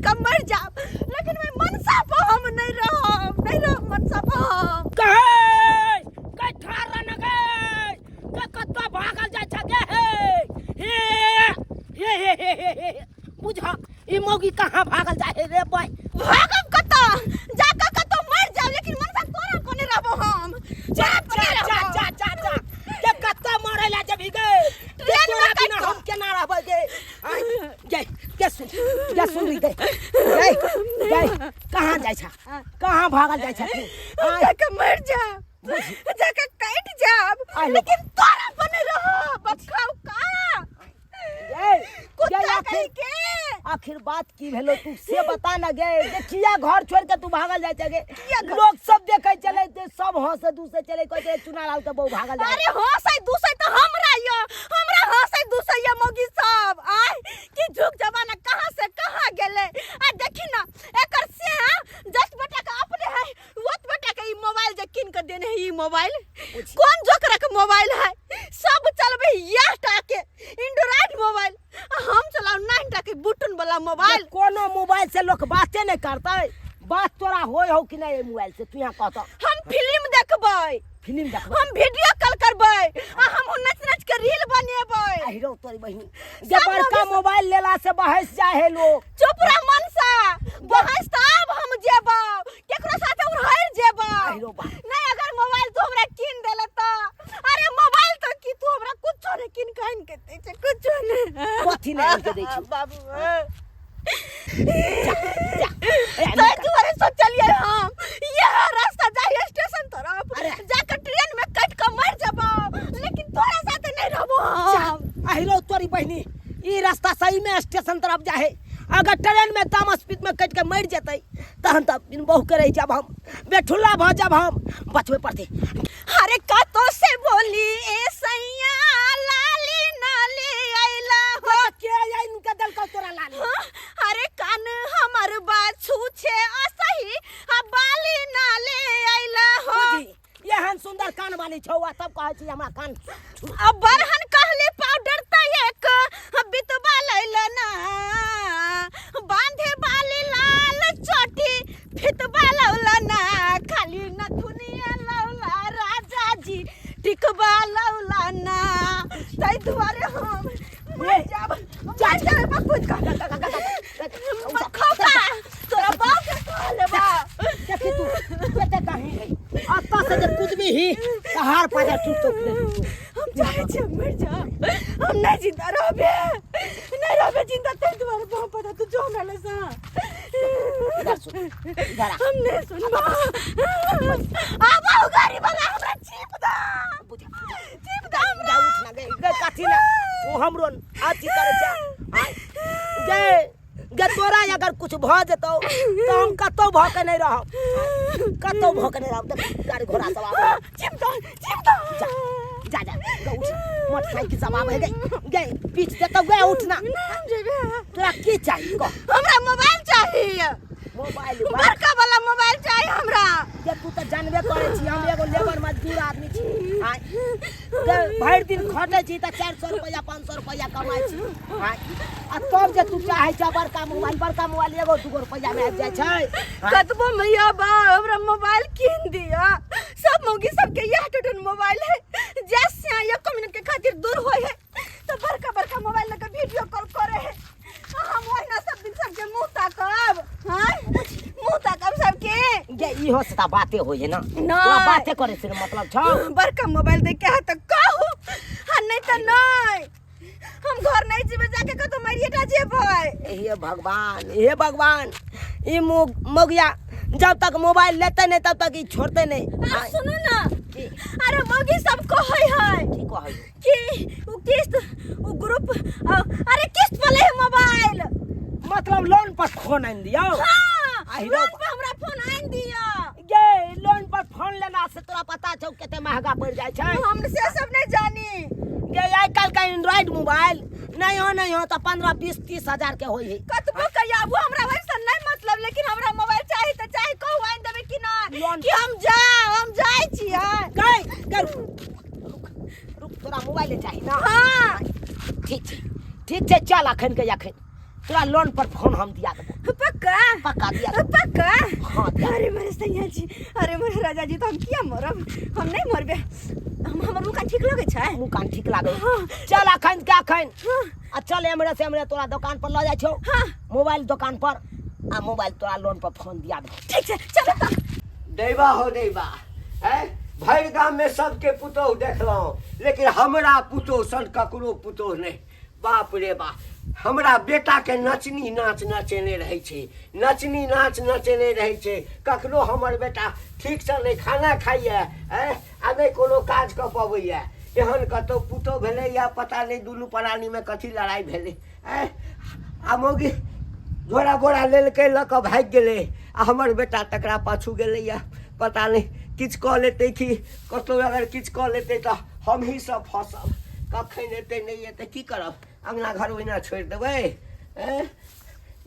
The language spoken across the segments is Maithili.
कटि कऽ मरि जायब, लेकिन ओहि मनसा पर हम नहि रहब, नहि रहब मनसा पर हम। गै गै ठाढ़ रह न गै, गै कतऽ भागल जाइ छ गे? हे हे हे हे हे हे हे, बुझ ई मौगी कहाँ भागल जाइ हे रे बై। भागब कतऽ? जाकऽ कतौ मरि जायब, लेकिन मनसा तोरा कोने रहबो हम। जा तोरा जा कोने जा रहबो। जा जा जा, गे कतऽ मरै ला जेबही गे? गे ट्रेन में तोरा बिना काटि कऽ। हम केना रहबै गे? आँय, गे गे सुन, गे सुन ली, गे गे गे कहाँ जाइ छ, कहाँ भागल जाइ छ तू? आँय, जाके मरि जायब, जाके कटि जायब, आइ लेकिन तोरा पर नहि रहब। बखाउ का गे गे कुत्ता आखिर कहीं के। आखिर बात की भेलो तू से बता ना गे। देखिया घर छोड़ के तू भागल जाय छे गे? किया घर? लोग सब देखे चले ते सब हंसे दूसे चले, कहै छै चुनालाल के बहू भागल जाय। अरे हंसै दूसै तऽ हमरा यो, हमरा हंसै दूसै यो मौगी सब। आय कि झुक जमाना कहाँ से कहाँ गेलै। आ देखी ना एकर से जस्ट बेटा के अपने है वत बेटा के ई मोबाइल जे कीन के देने है, ई मोबाइल कोन जोकरा के मोबाइल है? सब चलबे यह टा के एंड्रॉइड मोबाइल, आ हम चलाउ 9 टा के बटन वाला मोबाइल। जे कोनो मोबाइल से लोग बाते नहीं करते, बात तोरा होय हो कि नहीं मोबाइल से? तू यहाँ कहता हम फिल्म देखबै, फिल्म देखबै, हम वीडियो कॉल करबै, आ हम नच नच के रील बनेबै। आहिरो तोरी बहिनी, जे सब बड़का लोग मोबाइल लेला से बहस जाए है लोग। चुप रह मनसा, बहस त आब हम जेबौ, केकरो साथे उड़हर जेबौ। आहिरो बा। नहीं अगर मोबाइल तू हमरा कीन देले त, अरे मोबाइल तो की तू हमरा कुछो नहीं कीन के आनि के दै छै, कुछो नहीं। कथी नहीं आनि के दै छौ? बाबू, जा जा ए, तै निकल। दुआरे सोचलियै हम यह रास्ता जाइए स्टेशन तरफ, अरे। जाकर ट्रेन में कट के मर जेबौ, लेकिन तोरा साथे नहीं रहबो हम। आहिरो तोरी बहिनी, ई रास्ता सही में स्टेशन तरफ जाहे। अगर ट्रेन में तामस पीत में कट के मर जेतै तहन त बिन बहू के रह जाब हम, बेठुल्ला भ जाब हम, बचबे पड़तै। अरे कतो से बोली ए सैया लाली नाली आइला हो। के आइन के देलकौ तोरा लाली? हाँ, अरे कान हमर बाछू छे असही आ बाली नाले आइला हो। बुझी एहन सुंदर कान वाली छौ आ तब कहै छी हमरा कान। अब बरहन कहले पाउडर त एक बितबा लैल ना, बांधे बाली लाल चोटी फितबा लौला ना, खाली नथुनिया लौला राजा जी टिकबा लौला ना। तै दुआरे हम मर जाब, मर जाब बकुद का बखौका तोरा बाप के कह लेबा। देखी तू कते कहीं है, अत्ता से जे कुदबी ही त हार पाजा टूट तो। हम चाहे छी हम मर जाब, हम नहीं जिंदा रहबे, नहीं रहबे जिंदा। तै दुआरे बहुत पता तू जो हमरा लसा। इधर सुन, इधर आ। हम नहीं सुनबा। आबो गाड़ी वाला हमरा चीप दा, बुझा चीप दा हमरा। जा उठ ना गे, गे कथी ना ओ हमरो अथी करे छै। आय गे गे तोरा अगर कुछ भ जेतौ त हम कतौ भ के नहीं रहब, कतौ भ के नहीं रहब। देख गाड़ी घोड़ा सब आबै। चीप दा, चीप दा। जा जा जा गे उठ, मोटरसाइकिल सब आबै गे, गे पीछ देतौ गे, उठ ना। ना हम जेबे। तोरा की चाही कह? हमरा मोबाइल चाहिए। मोबाइल? बड़का वाला मोबाइल चाहिए हमरा। गे तू तऽ जानबे करै छी हम एगो लेबर मजदूर आदमी छी। आँय गे भरि दिन खटै छी तऽ 400 रुपैआ 500 रुपैआ कमाइ छी। आँय आ तब जे तू चाहै छ बड़का मोबाइल, बड़का मोबाइल एगो दूगो रुपैआ में आबि जाइ छै? आँय? कतबो मैया बा हमरा मोबाइल कीन दिया। सब मौगी सबके यह टूटन मोबाइल है, जैसे एक मिनट के खातिर दूर होय है तो बड़का बड़का मोबाइल लगा वीडियो कॉल करे है। हम ओहिना सब दिन सबके मुंह ताकब? हाँ मुंह ताकब सबके? गे इहो से तऽ बाते होइ है ना। नहीं। तोरा बाते करे से मतलब छौ? बड़का मोबाइल दे के है तो कहू, हाँ नहीं तो नहीं हम घर नहीं जेबे, जाके कतो मरिएटा जेबै। हे भगवान, हे भगवान, ई मौगिया जब तक मोबाइल लेते नहीं तब तक ई छोड़ते नहीं। आ सुनू ना। की? अरे मौगी सब कहै है। की कहै? कि उ किस्त उ ग्रुप अरे किस्त पर ले मोबाइल। मतलब लोन पर फोन आनि दियौ? हाँ, आहिरो लोन पर हमरा फोन आनि दिअ। गे लोन पर फोन लेला से तोरा पता छौ कते महंगा पड़ि जाइ छै? हम से सब नहीं जानी। गे आइ काल्हि के एंड्रॉइड मोबाइल नहीं हो नहीं हो तो 15 20 30 हजार के होई है। कतबो कहिया वो हमरा वैसा नहीं मतलब, लेकिन हमरा मोबाइल चाही त चाही। कहू आनि देबै कि ना? लोन कि हम जाओ, हम जाइ छियै। गई गई रुक रुक, तोरा मोबाइल चाही ना? हाँ। ठीक छै, ठीक छै, चल अखन के अखन तोरा लोन पर फोन हम दिया देबो। पक्का? पक्का दिया देबो। पक्का? हाँ, दिया। अरे मेरे सैया जी, अरे मेरे राजा जी, तो हम किया मरब? हम नहीं मरबे। हम हमर मुँह कान ठीक लगै छै? मुँह कान ठीक लागै। हाँ। चल अखन के अखन। हाँ। आ चल एमरे से एमरे तोरा दोकान पर लऽ जाइ छौ। हाँ। मोबाइल दोकान पर आ मोबाइल तोरा लोन पर फोन दिया देबो। ठीक छै, चलो तऽ। दैबा हो दैबा, हैं भरि गाम में सबके पुतोह देखलहुँ, लेकिन हमरा पुतोह सन ककरो पुतोह नहि। बाप रे बाप, हमरा बेटाके नचनी नाच नचेने रहै छै, नचनी नाच नचेने रहै छै। कखनो हमर बेटा ठीकसँ नहि खाना खाइए, आँय, आ नहि कोनो काज कऽ पबैए। एहन कतहु पुतोह भेलैए पता नहि, दुनू प्राणीमे कथी लड़ाइ भेलै, आँय। आ मौगी झोरा बोरा लेलकै, लऽ कऽ भागि गेलै, आ हमर बेटा तकरा पाछू गेलैए। पता नहि किछु कऽ लेतै कि कतहु, अगर किछु कऽ लेतै तऽ हमही सब फँसब। कखन एतै नहि एतै, की करब? अङ्गना घर ओहिना छोड़ि देबै? एँ,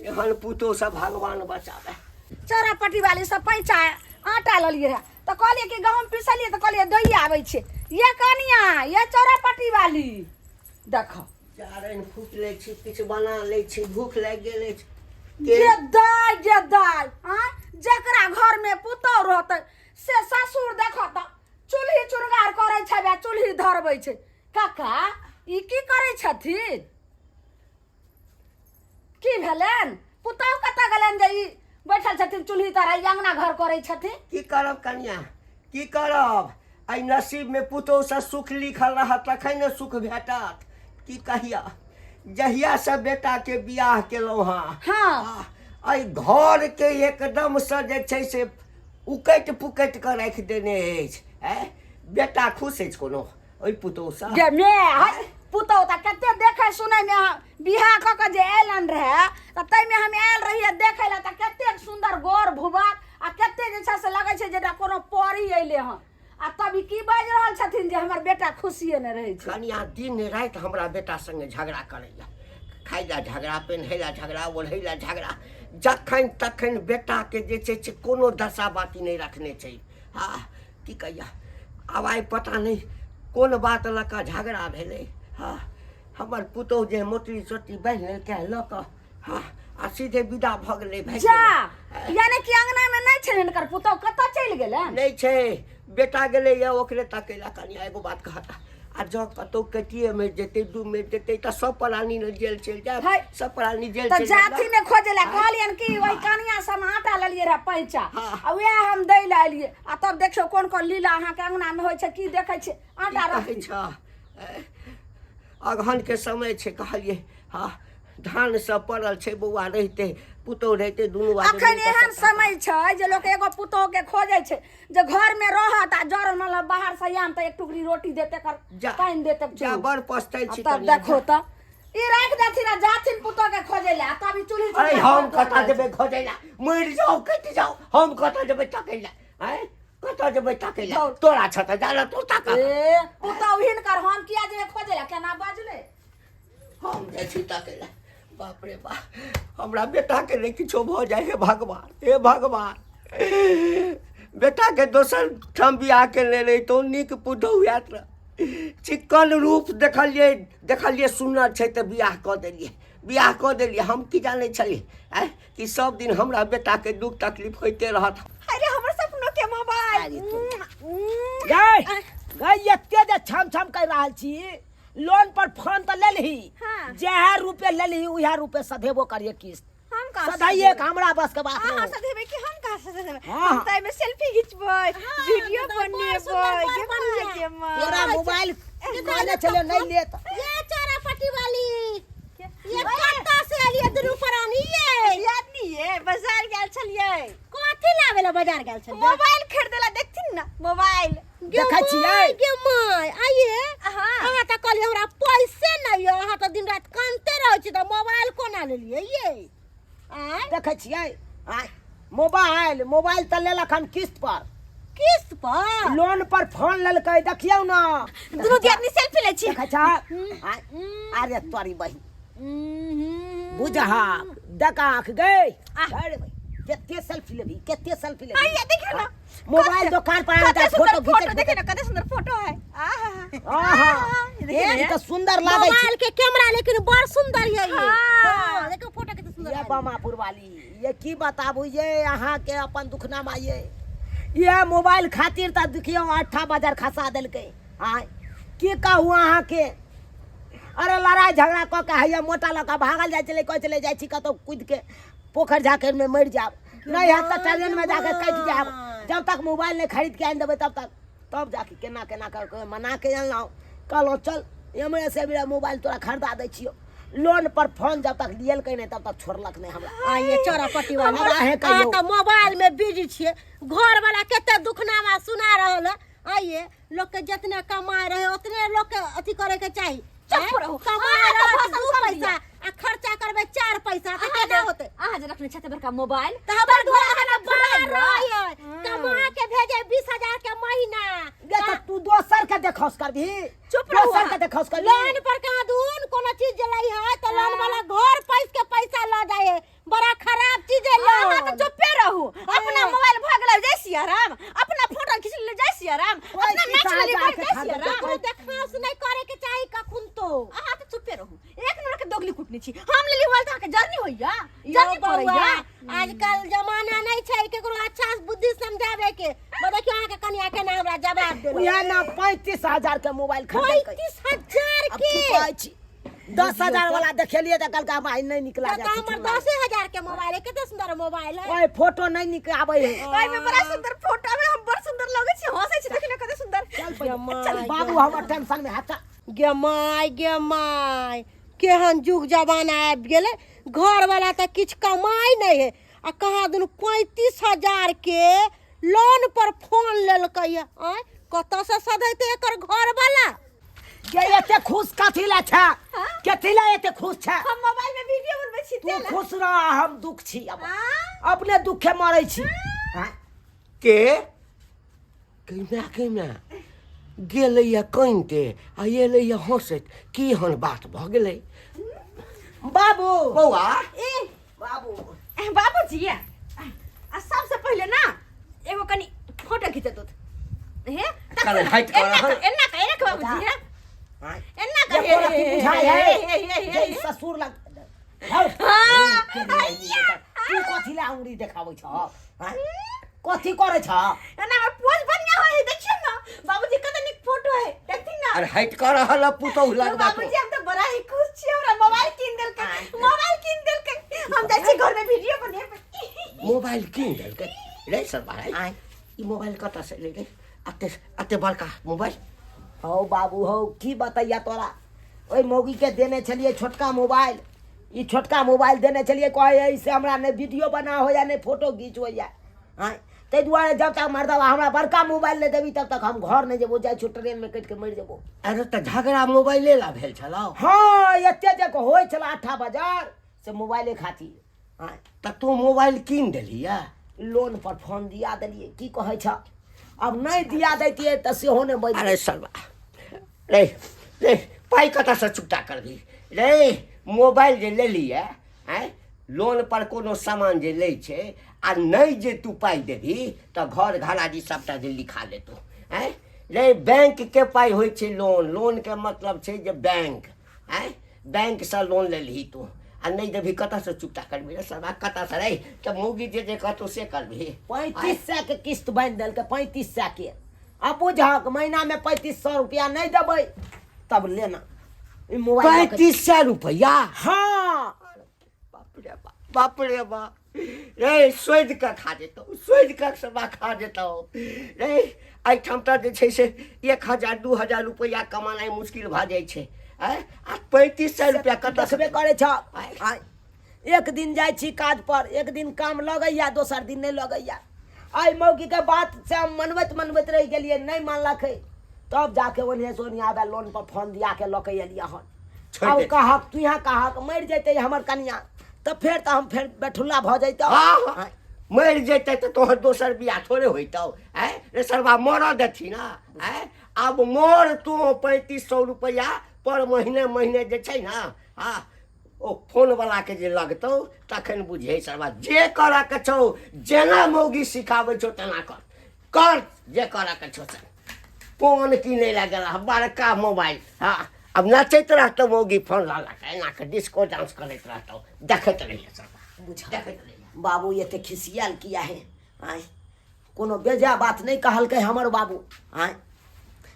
एहन पुतोह सब भगवान बचाबै। चौरापट्टी वाली सब पैसा आटा ललियै रहे तऽ कहलियै कि गहूँम पिसलियै, तऽ कहलियै दैये आबै छै। ये कनिया, ये चौरापट्टी वाली देख। जारनि फूटि लै छी, किछु बना लै छी, भूख लागि गेल अछि। जे दाय, जे दाय, आँय, जकरा घरमे पुतोह रहतै से ससुर देखत तऽ चूल्ही चुनगार करै छै, आ चूल्ही धरबै छै। काका, ई की करै छथिन? की भेलनि? पुतोह कतऽ गेलनि जे ई बैठल छथिन चूल्ही तर आ ई अङ्गना घर करै छथिन? की करब कनिया, की करब? एहि नसीबमे पुतोहसँ सुख लिखल रहत तखन ने सुख भेटत। की कहिया, जहियासँ बेटाके बियाह केलहुँ हँ, एहि घरके एकदमसँ जे छै से उकटि पुकटि कऽ राखि देने अछि। आँय, बेटा खुश अछि कोनो ओहि पुतोहसँ? गे मे है पुतोह तऽ कते देखै सुनैमे बियाह कऽ कऽ जे अयलन रहए तऽ ताहिमे हम आयल रहियै देखै लए, तऽ कतेक सुन्दर गोर भुबाक आ कते जे छै से लगै छै जेना कोनो परी अयलै हँ। आ तब ई की बाजि रहल छथिन जे हमर बेटा खुशिये नहि रहै छै? कनिया दिन राति हमरा बेटा संगे झगड़ा करैया, खाइ लए झगड़ा, पेन्है लए झगड़ा, ओढ़ै लए झगड़ा, जखन तखन बेटाके जे छै से कोनो दशा बाती नहि रखने छै। हँ, की कहिया, आब आइ पता नहि कोन बात लऽ कऽ झगड़ा भेलै। हँ, हमर पुतोहु जे मोटरी सोटरी बान्हि लेलकै लऽ कऽ, हँ, आ सीधे विदा भऽ गेलै, भागि जा गेलै। यानी कि अंगना में नहीं छै हिनकर पुतोह, कतऽ चलि गेलै? नहि छै, बेटा गेलै या ओकरे तकै ला। कनिया एगो बात कहता, आ जँ कतहु कटिए मरि जेतै, डूब मरि जेतै तऽ सब प्राणी ने जेल चलि जायब? है। सब प्राणी जेल तऽ चलि जायब। जाथि ने खोजै लए। कहलियनि कि ओहि कनिया से हम आटा लेलियै रहए पैंचा, हाँ। आ वएह हम दै लए एलियै, आ तब देखियौ कोन कोन लीला अहाँके अंगना में होइ छै। की देखै छियै? आटा की कहै रखी छह, अगहन के समय छै, कहलियै हँ, धान सब पड़ल छै, बौआ रहिते, पुतोह रहिते, दुनू आदमी अखन मिलकऽ एहन सबटा समय छै जे लोक एगो पुतोह के खोजै छै जे घर में रहत आ जर मतलब बाहर से आम तऽ एक टुकड़ी रोटी देते कर जा पानि देते। जा, बड़ पछतै छी तब कनिया, देखो जा। तऽ ई राखि देथिन आ जाथिन पुतोह के खोजै लए, आ तब ई चूल्ही अरे चूल्हा हम पर कतऽ रहै जेबै खोजै लए? मरि जाउ, कटि जाउ, हम कतऽ जेबै तकै लए? आँय, कतऽ जेबै तकै लए? दौड़। तोरा छ तऽ जा तू तक। ए पुतोह हिनकर, हम किया जेबै खोजै लए? केना बजलै? हम जाइ छी तकै लए। बाप रे बाप, हमरा बेटाके नहि किछो भऽ जाय, हे भगवान, हे भगवान। बेटाके दोसर ठाम बियाह केने रहितहुँ, नीक पुतहु हैत रह। चिक्कन रूप देखलियै, देखलियै सुन्नर छै तऽ बियाह कऽ देलियै, बियाह कऽ देलियै। हम की जानै छलियै, आँय, कि सब दिन हमरा बेटाके दुख तकलीफ होइते रहत। अरे हमर सपनो के मोबाइल। अरे गई गई, एते जे छम छम कर रहल छी, लोन पर फोन तऽ लेलही? हाँ। जएह रुपए लेलही उएह रुपए सधेबो करिए किस्त। हम कहाँ सधाइए के हमरा बस के बात अहाँ नहीं। सधेबै कि हम कहाँ से सधेबै? हाँ। हम तऽ एहिमे सेल्फी घिचबै, वीडियो तऽ बड़ सुन्दर बनेबै। बड़ गे बढ़िआँ। माँ, गे माँ। तोरा मोबाइल कहने छलियै नहीं लेत। ये चोरापट्टी वाली, ये कतऽ से एलियै दुनू प्राणी ये? याद नहीं ये, बाजार गेल छलियै। कथी लाबे ला बाजार गेल छलियै? मोबाइल खरीदे ला। देखथिन ना मोबाइल। देखै छियै? गे my, आइए। हाँ। अहाँ तऽ कहलियै हमरा पैसे नहि यऽ, अहाँ तऽ दिन राति कानते रहै छी, तऽ मोबाइल कोना लेलियै ये? आँय, देखै छियै? आँय, मोबाइल मोबाइल तऽ लेलक हन किस्त पर। किस्त पर लोन पर फोन लेलकै, देखियौ न। दुनू दियादनी सेल्फी लै छी। देखै छ? आँय, अरे तोरी बहिन, बुझहा देख आँख गई। अरे भाई, कते सेल्फी लेबही, कते सेल्फी लेबही? आइए देखियौ ना। मोबाइल दुकान पर आन कते फोटो सुंदर घिचै। फोटो देखियौ ना, कते सुंदर फोटो है। आहा। आहा, देखियौ ई ने। तऽ सुंदर लागै छै मोबाइल के कैमरा, लेकिन बड़ सुंदर ये। हाँ। हाँ, देखो फोटो कितना सुंदर। सुंदर ये आदमी। बमापुर वाली ये की बताबू ये अहाँके अपन दुखनामा ये ये मोबाइल खातिर तऽ देखियौ अट्ठा बाजार खसा देलकै आँय की कहू अहाँके अरे लड़ाइ झगड़ा कऽ के हैया मोटा लऽ कऽ भागल जाइ छलै कहै छलै जाइ छी कतहु कूदि के पोखरि झाखरिमे मरि जायब नहि हैत तऽ ट्रेनमे जाके कटि जायब जब तक मोबाइल नहि खरीद के आनि देबै तब तक तब जाके केना केना कऽ के मना के अनलहुँ कहलहुँ चल एमरे से एमरे मोबाइल तोरा खरीदा दै छियौ लोन पर फोन जब तक लियलकै नहि तब तक छोड़लक नहि हमरा आ ये चौरापट्टी वाला हमरा अहें कहियौ। अहाँ तऽ मोबाइल में बिजी छियै घर वाला कते दुखनामा सुना रहल है आइए लोग के जितने कमाए रहे उतने लोग के अथी करे के चाही चुप रहू। कमाए अहाँ तऽ रहे भाषण दू कम पैसा आ खर्चा करबै चार पैसा तऽ केना होतै अहाँ जे रखने छथि बड़का मोबाइल तऽ हमर घर अहाँ बाहर रहे कमा के भेजे 20,000 के महीना गे तऽ तू दोसर के देखौस करबही चुप रहू दोसर अहाँ। के देखौस करबही लोन पर कहाँ दून कोनो चीज जे लै है तऽ लोन वाला घर पैस के पैसा लऽ जाइ है बड़ा खराब चीज है अहाँ लोन तऽ चुपे रहू अपना मोबाइल भऽ गेलै जय सिया राम अपना फोटो खींच ले जय सिया राम अपना पैंतीस नाच लेली हजार के जय सिया खरीद राम ककरो देखास नहीं करे के चाही कखन तो अहाँ तऽ चुपे रहू एक नंबर के दोगली कुटनी छी हम लेली मोबाइल तऽ अहाँके जरनी होइया यो जरनी बौआ पड़ैया आजकल जमाना नहीं छै केकरो अच्छा से बुद्धि समझावे के देखियो अहाँ के कनिया केना हमरा जवाब देलक उएह ना 35,000 के मोबाइल खरीदलकै 35,000 अब के की कहै छी 10,000 वाला देखेलियै तऽ कहलकै हमरा ई नहि नीक तऽ लागै हमर 10,000 के मोबाइल है कते सुंदर मोबाइल है ओहि फोटो नहि नीक आबै है ओहिमे बड़ा सुंदर फोटो में हम बड़ सुंदर लगै छी हंसै छी देखिन कते सुंदर चल पहिले, माय चल बाबू हमर टेंशन में हटा गे माय गे माय केहन जुग जमाना आबि गेलै घरवला तऽ किछु कमाइ नहि है आ कहाँ दुनू 35,000 के लोन पर फोन लेलकै आँय कतऽसँ सधेतै एकर घरवला के एते खुश कथी ला छ कथी ला एते खुश छ हम मोबाइल में वीडियो बनबै छी तू खुश रह हम दुख छी अब अपने दुखे मरै छी हाँ? के केना केना गेलैया कनिते आ एलैया हँसैत की हन बात भऽ गेलै बाबू बौआ ए बाबू बाबूजी आ सबसे पहिले ना एगो कनी फोटो खींच दो हे कने हटि कऽ एना रहल। एना कह एना बाबूजी हे हाँ? एना ये कह तोरा की बुझाइ है जे ई ससुर लग हौ, तू कथी ला उंगली देखाबै छ हाँ? कथी करै छ एना में पोज बढ़िया होय है देखियो ना बाबूजी कते नीक फोटो है देखथिन ना अरे हटि कऽ रहल पुतहु लगबा बाबूजी हम तो बड़ा ही खुश छी हमरा मोबाइल कीन देलकै मोबाइल कीन देलकै हम जाइ छी घर में वीडियो बनेबै मोबाइल कीन देलकै रे सरबार आँय। ई मोबाइल कतऽसँ एलै रे अते अते बड़का मोबाइल हौ बाबू हौ की बतैया तोरा ओहि मौगीके देने छलियै छोटका मोबाइल ई छोटका मोबाइल देने छलियै कहै है से हमरा नहि वीडियो बना होइए नहि फोटो घीच होइए आँय ताहि दुआरे जब तक मर्दबा हमरा बड़का मोबाइल नहि देबी तब तक हम घर नहि जेबो जाइ छियौ ट्रेनमे कटि कऽ मरि जेबो अरे तऽ झगड़ा मोबाइले ला भेल छलौ हँ एते जे होइ छलै आठा बाजार से मोबाइले खातिर आँय तऽ तू मोबाइल कीन देलियै लोन पर फोन दिया देलियै की कहै छ अब नहि दिया दैतियै तऽ सेहो नहि बचि अरे सरवा रे रे पाइ कतऽसँ चुकता करबही रे मोबाइल जे लेलियै आँय लोन पर कोनो सामान जे लै छै आ नहि जे तू पाइ देबही तऽ घर घरारी सभटा जे लिखा लेतौ आँय रे बैंकके पाइ होइ छै लोन लोनके मतलब छै जे बैंक आँय बैंकसँ लोन लेलही तू आ नहि देबही कतऽसँ चुकता करबही रे सरवा कतऽसँ रे तऽ मौगी जे जे कहतौ से करबही 3500 के किस्त बान्हि देलकै 3500 के आ बुझहक महीनामे 3500 रुपया नहि देबै तब लेना ई मोबाइल लऽ के- 3500 रुपैआ हाँ बाप रे बाप बाप रे बाप रे सोधि कऽ खा जेतौ सोधि कऽ सभा खा जेतौ रे एहिठाम तऽ जे छै से 1000 2000 रुपैआ कमानाइ मुश्किल भऽ जाइ छै आँय आ 3500 रुपैआ कतऽसँ देखबे करै छ आँय। एक दिन जाइ छी काज पर एक दिन काम लगैया दोसर दिन नहि लगैया आइ मौगीके बात से हम मनबैत मनबैत रहि गेलियै नहि मानलकै तब जाके ओन्हे से ओन्हे आबे लोन पर फोन दिया के लऽ के एलियै हन छोड़ि आब दे। कहक तू यहाँ कहक मरि जेतै हमर कनिया तऽ फेर तऽ हम फेर बेठुल्ला भऽ जैतहुँ हाँ हाँ मरि जेतै तऽ तोहर दोसर बियाह थोड़े होइतौ आँय रे सरबा मरऽ देथिन ने आँय आब मर तू 3500 रुपैआ पर महीने महीने जे छै ने हँ ओ फोनवलाके जे लगतौ तखन बुझिहे सरबा जे करऽके छौ जेना मौगी सिखाबै छौ तेना कर कर जे करऽके छौ से फोन किनै लए गेल हँ बड़का मोबाइल हँ आब नचैत रहतौ मौगी फोन लऽ लऽ कऽ एना कऽ डिस्को डांस करैत रहतौ देखैत रहिए सरबा बुझा देखैत रहियै। बाबू एते खिसियाल किया है आँय कोनो बेजा बात नहि कहलकै हमर बाबू आँय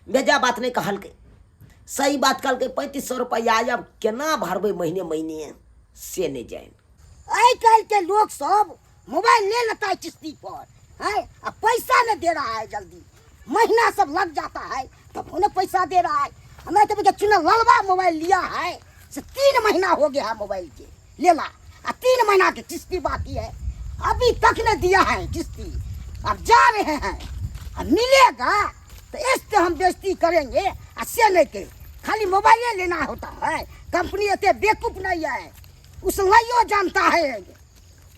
बेजा बात नहि कहलकै सही बात कहलकै 3500 रुपैआ आब केना भरबै महीने महीने से नहि जानि आइ काल्हि के लोग सब मोबाइल ले लेता है किस्ती पर है आ पैसा नहीं दे रहा है जल्दी महीना सब लग जाता है तब उन्हें पैसा दे रहा है हमें तो भैया चुना ललवा मोबाइल लिया है से 3 महीना हो गया है मोबाइल के लेला आ 3 महीना के किस्ती बाकी है अभी तक नहीं दिया है किस्ती अब जा रहे हैं अब मिलेगा तो इससे हम बेइज्जती करेंगे आ से नहीं के खाली मोबाइले लेना होता है कंपनी इतने बेवकूफ नहीं है उस लाइयो जानता है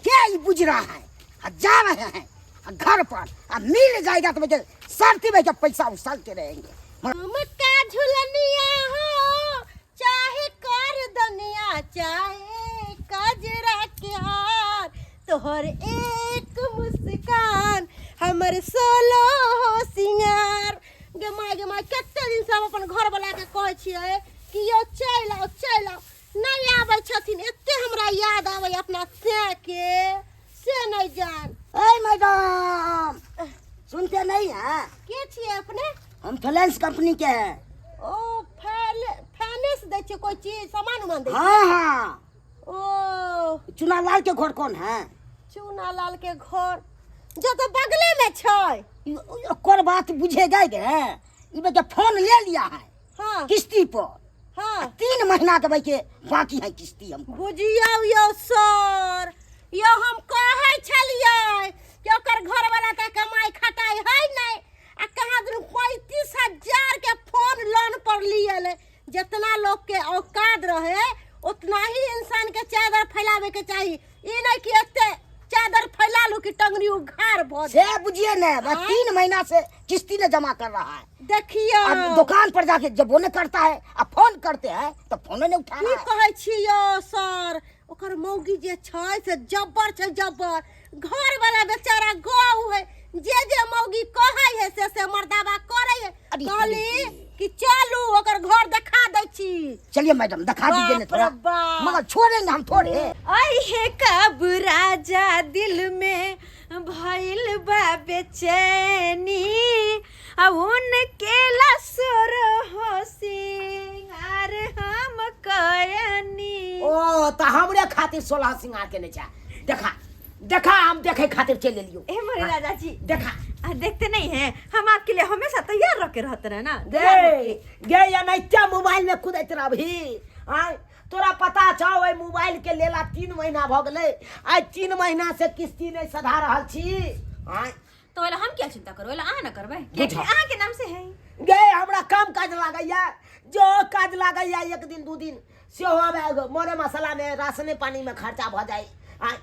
क्या ये बुझ रहा है आ जा रहे हैं आ घर पर आ मिल जाएगा तो मुझे शर्ती में जब पैसा उछालते रहेंगे झुमका झुलनिया हो चाहे कर दनिया चाहे कजरा के हार तोहर एक मुस्कान हमर सोलो हो सिंगार गे माय गे माय कते दिन से हम अपन घर वाला के कहै छियै कि यौ चलि आउ चलि आउ नहि आबै छथिन एते हमरा याद आबै अपना से के से नहि जान ए मैडम सुनते नहीं हैं के छियै अपने हम फाइनेंस कंपनी के हैं ओ फैल फाइनेंस दै छियै कोई चीज सामान उमान दै हाँ हाँ ओ चुना लाल के घर कौन है चूना लाल के घर जो तो बगले में छै ओकर बात बुझे गए गे ई बेटा फोन ले लिया है हाँ किस्ती पर हाँ 3 महीना के भाई के बाकी है किस्ती हमको बुझियौ यौ सर यौ हम कहै छलियै कि ओकर घरवाला तऽ कमाइ खटाइ है नहि आ कहाँ दुनू 35,000 के फोन लोन पर लियल जितना लोग के औकात रहे उतना ही इंसान के चादर फैलावे के चाही ई नहीं कि एते चादर फैला लू कि टंगरी उघार भ से बुझिए ने बस 3 महीना से किस्ती ने जमा कर रहा है देखियो अब दुकान पर जाके जब वो नहीं करता है अब फोन करते हैं तो फोन नहीं उठा की रहा है कहै छी यौ सर ओकर मौगी जे छै से जब्बर छै जब्बर घर वाला बेचारा गौ है जे जे मौगी कहै है से से मर्दाबा करै है अरे कहली अरे। कि चलू ओकर घर देखा दै छी चलिए मैडम दिखा दीजिए ना बाप थोड़ा रे बाप। मगर छोड़ेंगे हम थोड़े अहे कब राजा दिल में भइल बा बेचैनी आ उनके लसुर हो सिंगार हम कयनी ओ तऽ हमरे खातिर 16 सिंगार केने छै देखा देखा हम देखे खातिर चलि एलियौ ए मोरे राजा जी देखा आ, देखते नहीं हैं हम आपके लिए हमेशा तैयार रह के रहते रहे ना गे गे एनाहिते मोबाइल में कुदैत रहबही आँय तोरा पता छौ ओहि मोबाइल के लेला 3 महीना भऽ गेलै आइ 3 महीना से किस्ती नहि सधा रहल छी आँय तो ओला हम क्या चिंता करू ओला अहाँ ना करबै बुझा। अहाँ के नाम से है गे हमरा कम काज लागैया जो काज लागैया एक दिन दू दिन सेहो आब मरे मसालामे राशने पानीमे खर्चा भऽ जाइ आँय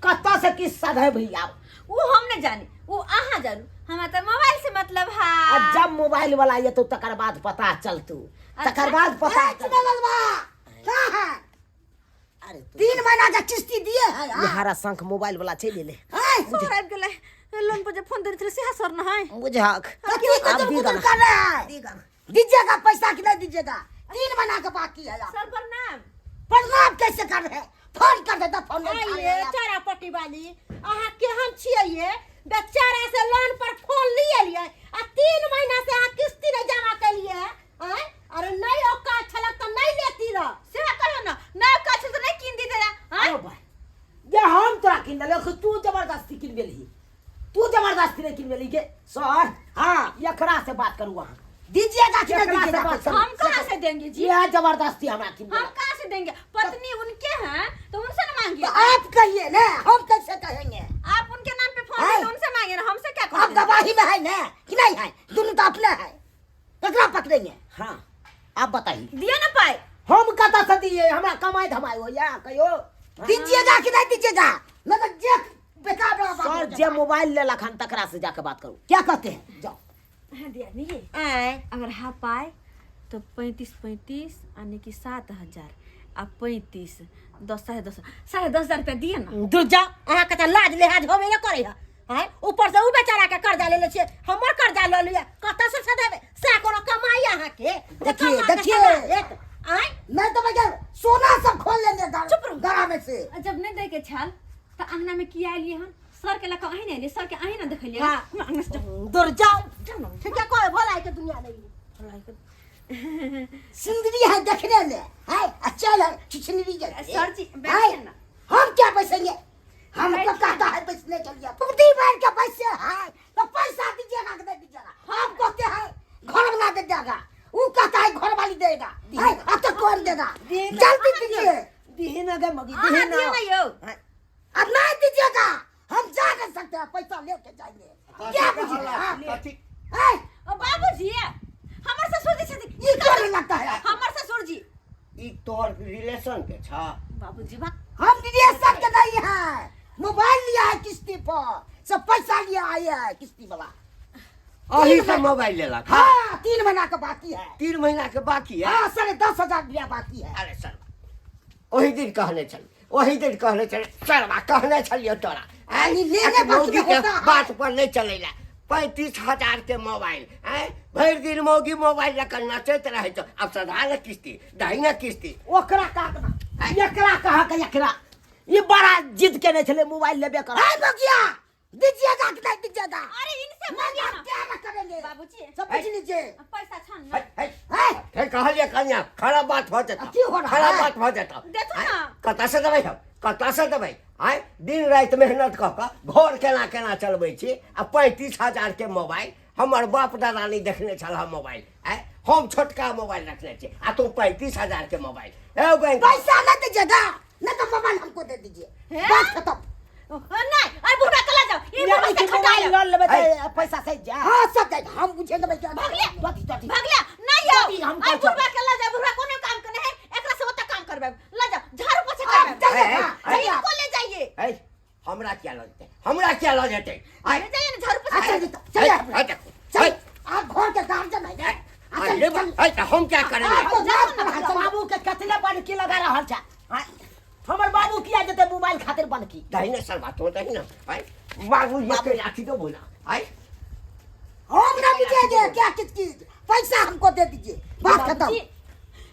कतऽ से किस्त सधेबही आब वो हम नहीं जानी वो अहाँ जानू हमरा तो मोबाइल से मतलब है आ जब मोबाइल वाला एतौ तकर बाद पता चलतौ तकर बाद पता ए, चलतौ चुनालवा, कहाँ है अरे तू 3 महीना का किस्ती दिए है हाँ? हरा शंख मोबाइल वाला चलि एलै हैं? सर आबि गेलै लोन पर जे फोन देने छलै सेहा सर न है बुझहक कथी आब कुतुर दी कुतुर गाना। कर रहा है दी गाना। दीजिएगा पैसा कि नहीं दीजिएगा 3 महीना का बाकी है आप। सर प्रणाम प्रणाम कैसे कर रहे हैं फोन कर देता फोन नहीं उठा रहे आइए हैं आप। चारा पट्टी वाली अहाँ केहन छियै ये बेचारा से लोन पर फोन लिए लिए आ 3 महीना से अहाँ किस्ती नहीं जमा केलिए आँय अरे नहीं औकात छलक तऽ नहीं लेती रह सेहा कहियो ना नहीं औकात छल तऽ नहीं कीन दी तेरा आँय अरे भाई जे हम तोरा किन देलियौ तू जबरदस्ती किन गेलही तू जबरदस्ती नहीं किन गेलही के सर हाँ एकरा से बात करू अहाँ दीजिएगा कि नहीं एकरा से दीजिएगा बात पैसा? करू। हम कहाँ से देंगे जी यह जबरदस्ती हमरा किन हम देलक। कहाँ से देंगे पत्नी उनके हैं तो उनसे ना मांगिए तो आप कहिए ना हम कैसे कहेंगे आप उनके नाम पे फोन है? है तो उनसे मांगे ना हमसे क्या आप कहते हैं? गवाही में है ना कि नहीं है दोनों तो अपने है ककरा पकड़ेंगे हाँ आप बताइए दिया ना पाए हम कतऽ से दिए हमरा कमाई धमाई होइया कहियो दीजिएगा कि नहीं दीजिएगा मैं तो जे बेकार रहा बात सर हो जे जाता। मोबाइल लेलक हन तकरा से जाके बात करू क्या कहते हैं जाओ हाँ, दिया नहीं है आँय अगर हाँ पाए तो 35 35 यानी कि 7,000 आ 35 10 10.5 10.5 हजार रुपया दिए ना दूर जाओ अहाँके तऽ लाज लिहाज होबे नहि करै है आँय ऊपर से उ बेचारा के कर्जा ले ले छियै हमर कर्जा लऽ लिअ कतऽ से सधेबै सएह कोनो कमाई अहाँके जे देखिए, कमा के देखिए। सधा लेत। आँय नहीं तो भैया सोना सब खोल लेंगे चुप रहो। गला में से आ, जब नहीं दे के छाल तऽ अंगना में किया एलियै हन सर के लऽ कऽ अहीं ने एलियै सर के अहीं ने देखलियै हाँ। हमरा अंगना से जाउ। दूर जाओ ठीक है कोई भलाई के दुनिया नहीं सुंदरी है देखने में है अच्छा है छिछनरी जैसे सर जी, है? बैठिए ना। हम क्या बैसेंगे हमको बैठिए कहता है बैठने के लिए बुद्धि बैठ के बैसे है तो पैसा दीजिएगा कि नहीं दीजिएगा हम कहते हैं घर बना दे देगा वो कहता है घर वाली देगा है, अब तो कौन देगा जल्दी दीजिए दीही ना गे मगी अहाँ दीही ना दियौ ना यौ अब नहीं दीजिएगा हम जा नहीं सकते हैं पैसा लेके जाएंगे क्या बुझिए हाँ? कथी है? ओ बाबूजी हमर ससुर जी छथिन ये क्या लगता है आपको? हमर ससुर जी ई तोहर रिलेशन के छ बाबूजी बा हम रिलेशन के नहीं है मोबाइल लिया है किस्ती पर सब पैसा लिया आए है किस्ती वाला अही से मोबाइल लेलक हाँ हाँ 3 महीना का बाकी है 3 महीना के बाकी है हाँ, 10.5 हजार रुपया बाकी है। अरे सरवा, ओही दिन कहने छल, ओही दिन कहने छल सरवा, कहने छलियो तोरा आँय? अरे लेने एकर वक्त मौगी में के होता है। बात पर नहीं चलेला। 35 हजार के मोबाइल आँय, भरि दिन मौगी मोबाइल लऽ कऽ नचैत रहै छौ। आब सधा ने किस्ती, दही ने किस्ती। ओकरा कहक ना, एकरा कहक, एकरा ई बड़ा जिद केने छलै मोबाइल लेबे कर। है बगिया, दीजिएगा कि नहीं दीजिएगा? अरे इनसे नहीं, मांगिए हम ना। क्या ना करेंगे। बाबूजी। सब पूछ लीजिए। पैसा छन ना। है, है, है? फेर कहलियै कन्या, खराब बात भऽ जेतौ। की हो रहा खराब है? बात भऽ जेतौ। देथु ना। कतऽसँ देबै हम, कतऽसँ देबै आँय? दिन राति मेहनत कऽ कऽ घर केना केना चलबै छी आ 35 हजार के मोबाइल। हमर बाप दादा नहि देखने छल हम मोबाइल आँय। हम छोटका मोबाइल रखने छी आ तू 35 हजार के मोबाइल ए बैंक पैसा नहीं दीजिएगा, नहीं तो मोबाइल हमको दे दीजिए। हैं? बात खत्म। नहीं, अरे बुढ़वा चला जाओ, ई बुढ़वा से खटा मोबाइल लो। लऽ लेबै तऽ पैसा सहि जा। हाँ, सब देगा, हम पूछेंगे भाई क्या। भगले। दथी, दथी। भगले नहीं यौ। दथी, हम अरे कहै छौ। बुढ़वा के ला जाओ, बुढ़वा कोनो काम के नहीं है, एकरा से ओता काम करबै। ला जाओ, झाड़ू पोछा आप करबै। चलिए, है, हाँ, है। चलिए आप। इनको ले जाइए। है, हमरा किया लऽ जेतै? हमरा किया लऽ जेतै आँय? ले जाइए ना, झाड़ू पोछा अच्छा करबै। जी, चलिए आप। है, देखो, चलिए है, आप घर के गार्जियन है ना? हाँ, अच्छा, ले चलिए। है, तऽ हम क्या करेंगे? आपको नाम पढ़ा, चलिए। बाबू के कतले बनकी लगा रहल छै आँय? हमर बाबू किया जेतै मोबाइल खातिर बनकी? दही ने सरवा, तो दही ना आँय, बाबू ये के अथी दो बोला आँय। हम ना दीजिएगा क्या किस चीज, पैसा हमको दे दीजिए, बात खत्म। बाबूजी,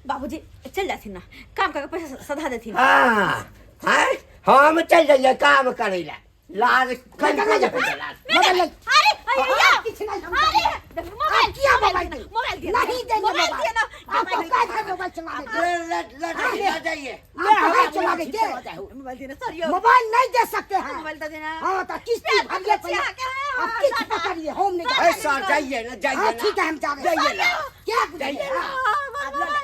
बाबूजी चल जाथिन ना काम करके, पैसा सधा देथिन। हाँ हाँ, हम चल जाइए काम करै ला, लाज कनिको नहि होइ छै, लाज। मोबाइल नहीं। अरे अरे आप किछ नहीं, हम अरे देखो, मोबाइल आप किया मोबाइल नहीं? मोबाइल दिया। नहीं देंगे। मोबाइल मोबाइल दिया ना। आपको क्या है मोबाइल चलाने के? ले ले ले ले जाइए। आप मोबाइल चलाने के? मोबाइल दिया ना सर यो। मोबाइल नहीं दे सकते हैं। मोबाइल तो देना। हाँ, तो किस्ती प्यार भरिए तो पहले। क्या- क्या- आप किस्त पकड़िए, हम नहीं ए सर, जाइए ना, जाइए हाँ ना। ठीक है, हम जा रहे हैं। जाइए ना। क्या बुझिए? जाइए ना। हाँ।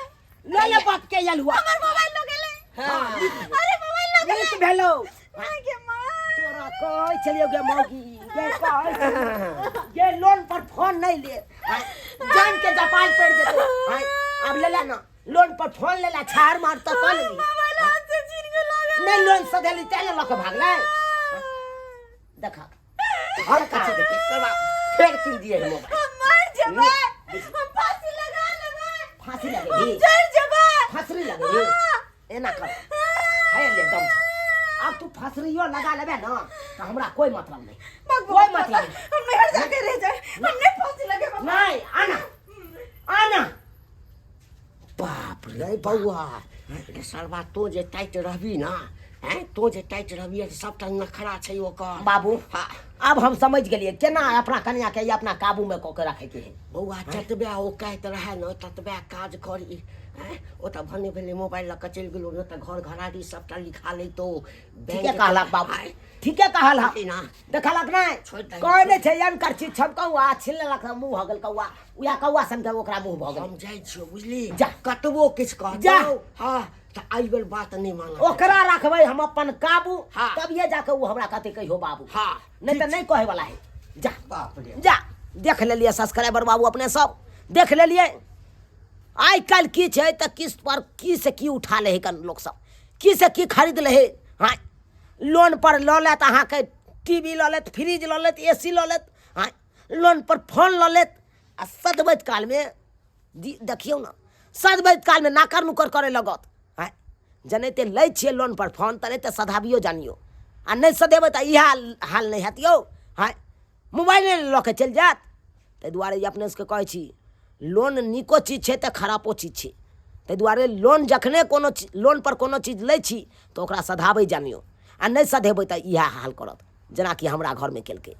ले ले, बाप के आयल हुआ। हमर मोबाइल लो गेलै। अरे मोबाइल लो गेलै। नीक भेलौ। माय गे माय। तोरा कहै छलियौ गे मौगी गे, कहै छलियौ गे, लोन पर फोन नहीं ले आँय, जान के जापान पड़ि जेतौ आँय। आब ले ले ना लोन पर फोन ले ले, छाड़ मार तऽ कऽ लेली। मोबाइल हाथ से छीन के लो गेलै। नहीं लोन सधेली तें ने लऽ कऽ भागलै। देखा। हम कथी देखी सरवा, फेर किन दिए है मोबाइल। हम मर जेबै, हम फांसी लगा लेबै। फांसी हम लगेगी? जर जेबै। फांसरी लगेगी? एना कर है ले दम छौ। आब तू फांसरियो लगा लेबे ना तऽ हमरा कोई मतलब नहीं, कोई मतलब नहीं। हम नैहर जाके रह जाए, हम नहीं फांसी लगेबै। नहीं, आना आना। बाप रे बौआ रे, सरवा तो जे टाइट रहबी ना हैं, तो जे टाइट रहबी तऽ सबटा नखरा छै ओकर। बाबू। हाँ। आब हम समझ गेलियै केना अपना कन्या के अपना काबू में कऽ के रखे के है। बौआ, जतबे ओ कहैत रहै ने ततबे काज करी हैं। ओ तऽ भने भेलै मोबाइल लऽ कऽ चलि गेलौ, नहि तऽ घर घराड़ी सबटा लिखा लैतौ। ठीके कहलक बाबू, ठीके कहल। ठीक ना? देखलक नहि? छोड़ि दही। कहै नहि छै, अनकर चीज छम कौआ छीन लेलक तऽ मुँह भऽ गेल कौआ, उएह कौआ सनके ओकरा मुँह भऽ गेल। हम जाइ छियौ, बुझली? जा। कतबो किछु कहतौ जा। हाँ, तऽ एहि बेर बात नहि मानत। ओकरा रखबै हम अपन काबू। हाँ। तभिए जाके ओ हमरा कहतै कहियो बाबू। हाँ। नहि तऽ नहि कहै वाला है। जा। बाप रे। जा, देख लेलियै सब्सक्राइबर बाबू, अपने सब देख लेलियै। आइ काल्हि की छै तऽ किस्त पर की से की उठा लै है कन लोक सब, की से की खरीद लै है। हाँ, लोन पर लऽ लेत अहाँके टी वी लऽ लेत, फ्रिज लऽ लेत, ए सी लऽ लेत, हाँ, लोन पर फोन लऽ लेत आ सधबैत कालमे देखियौ ने, सधबैत कालमे नाकर नुकर करय लगत। आँय, जनाहिते लै छियै लोन पर फोन तेनाहिते सधाबियो जानियौ आ नहि सधेबै तऽ इएह हाल नहि हैत यौ। आँय, मोबाइले लऽ कऽ चलि जायत। ताहि दुआरे ई अपने सबके कहै छी, लोन नीको चीज छै तऽ खरापो चीज छै। ताहि दुआरे लोन जखने कोनो चीज, लोनपर कोनो चीज लै छी तऽ ओकरा सधाबै जानियौ। आ नहि सधेबै तऽ इएह हाल करत, जेनाकि हमरा घरमे केलकै।